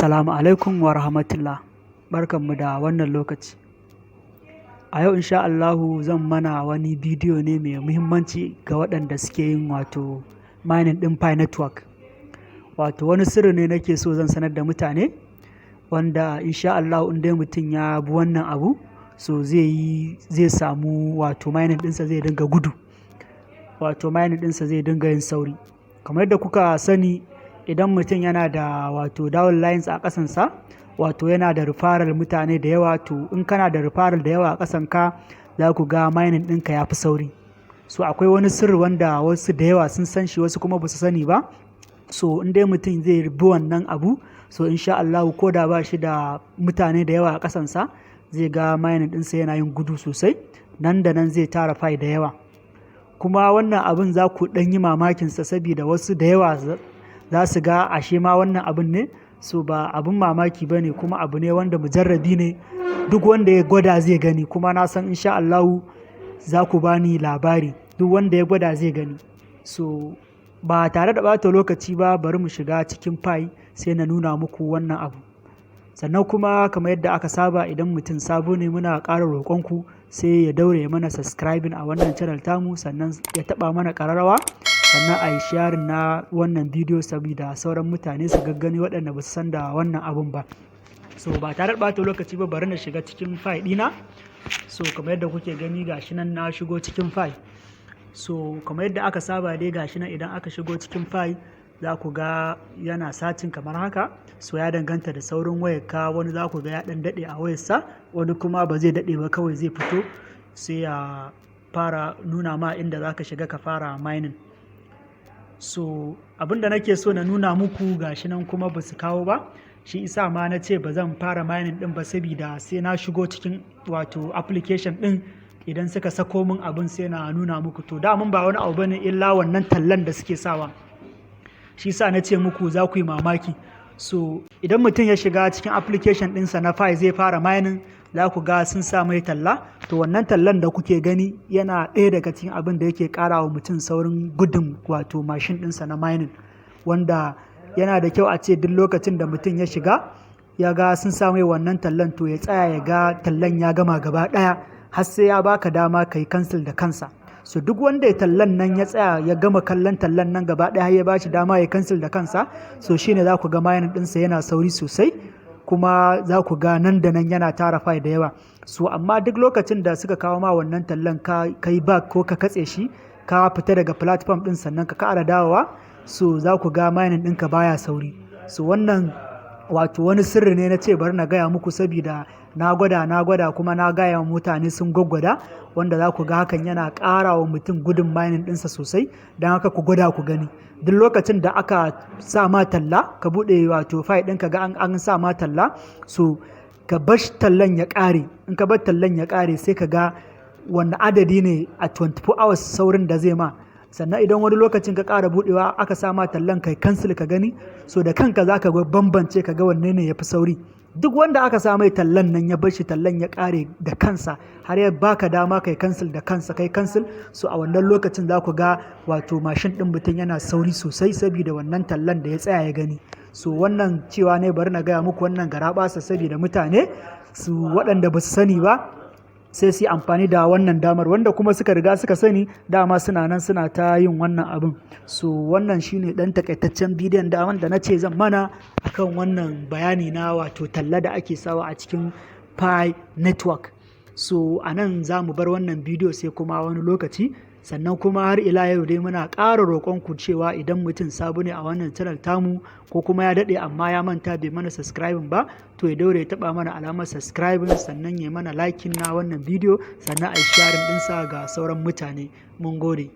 Assalamu alaikum wa rahmatullah. Barkanmu da wannan lokaci. A yau, insha Allahu, zan mana wani bidiyo ne mai muhimmanci ga waɗanda suke yin wato mining ɗin Pi Network. Wato wani sirri ne nake so zan sanar da mutane, wanda insha Allahu in dai mutum ya bi wannan abu, so zai samu wato mining ɗinsa zai dinga gudu. Wato mining ɗinsa zai dinga yin sauri. Kamar yadda kuka sani, idan mutum yana da wato downlines a ƙasansa, wato yana da referral mutane da yawa, to in kana da referral da yawa a ƙasanka, za ku ga mining ɗinka ya fi sauri. So akwai wani sirri wanda wasu da yawa sun san shi, wasu kuma ba su sani ba. So in dai mutum zai bi wannan abu, so insha Allahu ko da ba shi da mutane da yawa a ƙasansa, zai ga mining ɗinsa yana yin gudu sosai, nan da nan zai tara Pi da yawa. Kuma wannan abun za ku ɗan yi mamakinsa, saboda wasu da yawa za su ga ashe ma wannan abun ne. So ba abun mamaki ba ne, kuma abu ne wanda mujarrabi ne, duk wanda ya gwada zai gani. Kuma na san insha Allahu za ku ba ni labari, duk wanda ya gwada zai gani. So ba tare da ɓata lokaci ba, bari mu shiga cikin Pi sai na nuna muku wannan abu. Sannan kuma, kamar yadda aka saba, idan mutum sabo ne, muna ƙara roƙonku sai ya daure ya mana subscribing a wannan channel tamu, sannan ya taɓa mana ƙararrawa, sannan a yi sharing na wannan bidiyo saboda sauran mutane su gaggani, waɗanda ba su san da wannan abun ba. So ba tare da ɓata lokaci ba, bari na shiga cikin Pi ɗina. So kamar yadda kuke gani, gashi nan na shigo cikin Pi. So kamar yadda aka saba dai, gashi nan idan aka shigo cikin Pi, za ku ga yana searching kamar haka. So ya danganta da saurin wayarka, wani za ku ga ya ɗan daɗe a wayarsa, wani kuma ba zai daɗe ba, kawai zai fito sai ya fara nuna ma inda za ka shiga ka fara mining. So abin da nake so na nuna muku, gashi nan kuma ba su kawo ba. Shi isa ma na ce ba zan fara mining din ba, saboda sai na shigo cikin wato application din, idan suka sako min abin sai na nuna muku. To damun ba wani abu bane illa wannan tallan da suke sawa, shi sa na ce muku za ku yi mamaki. So idan mutum ya shiga cikin application ɗinsa na Pi zai fara mining, za ku ga sun sa mai talla. To wannan tallan da kuke gani yana ɗaya daga cikin abin da yake ƙara wa mutum saurin gudun wato mashin ɗinsa na mining, wanda yana da kyau a ce duk lokacin da mutum ya shiga ya ga sun sa mai wannan tallan, to ya tsaya ya ga tallan ya gama gaba ɗaya, har sai ya baka dama ka yi cancel da kansa. So duk wanda ya tallan nan, ya tsaya ya gama kallon tallan nan gaba ɗaya, ya ba shi dama ya cancel da kansa, so shine za ku ga mining ɗinsa yana sauri sosai, kuma za ku ga nan da nan yana tara Pi da yawa. So amma duk lokacin da suka kawo ma wannan tallan, ka kai back ko ka katse shi, ka fita daga platform ɗin, sannan ka ƙara dawowa, so za ku ga mining ɗinka baya sauri. So wannan wato wani sirri ne na ce bari na gaya muku, saboda na gwada, na gwada, kuma na gaya wa mutane sun gwaggwada, wanda za ku ga hakan yana ƙara wa mutum gudun mining ɗinsa sosai. Don haka ku gwada ku gani, duk lokacin da aka sa ma talla, ka buɗe wato Pi ɗin, ka ga an sa ma talla, so ka bar tallan ya ƙare. In ka bar tallan ya ƙare, sai ka ga wani adadi ne a 24 hours saurin da zai ma. Sannan idan wani lokacin ka ƙara buɗewa aka sa ma tallan, kai cancel ka gani, so da kanka za ka bambance ka ga wanne ne ya fi sauri. Duk wanda aka sa mai tallan nan, ya bar shi tallan ya ƙare da kansa, har ya baka dama kai cancel da kansa, kai cancel, so a wannan lokacin za ku ga wato mashin ɗin mutum yana sauri sosai, saboda wannan tallan da ya tsaya ya gani. So wannan cewa ne bari na gaya muku wannan garaɓasa, saboda mutane su waɗanda ba su sani ba sai su yi amfani da wannan damar, wanda kuma suka riga suka sani dama suna nan suna ta yin wannan abin. So wannan shine dan takaitaccen bidiyon da wanda na ce zan mana akan wannan bayani na wato talla da ake sawa a cikin Pi Network. So a nan za mu bar wannan bidiyo, sai kuma wani lokaci. Sannan kuma har ila yau dai, muna ƙara roƙonku cewa idan mutum sabo ne a wannan channel tamu, ko kuma ya daɗe amma ya manta bai mana subscribing ba, to ya daure ya taɓa mana alamar subscribing, sannan ya mana liking na wannan bidiyo, sannan a yi sharing ɗinsa ga sauran mutane. Mun gode.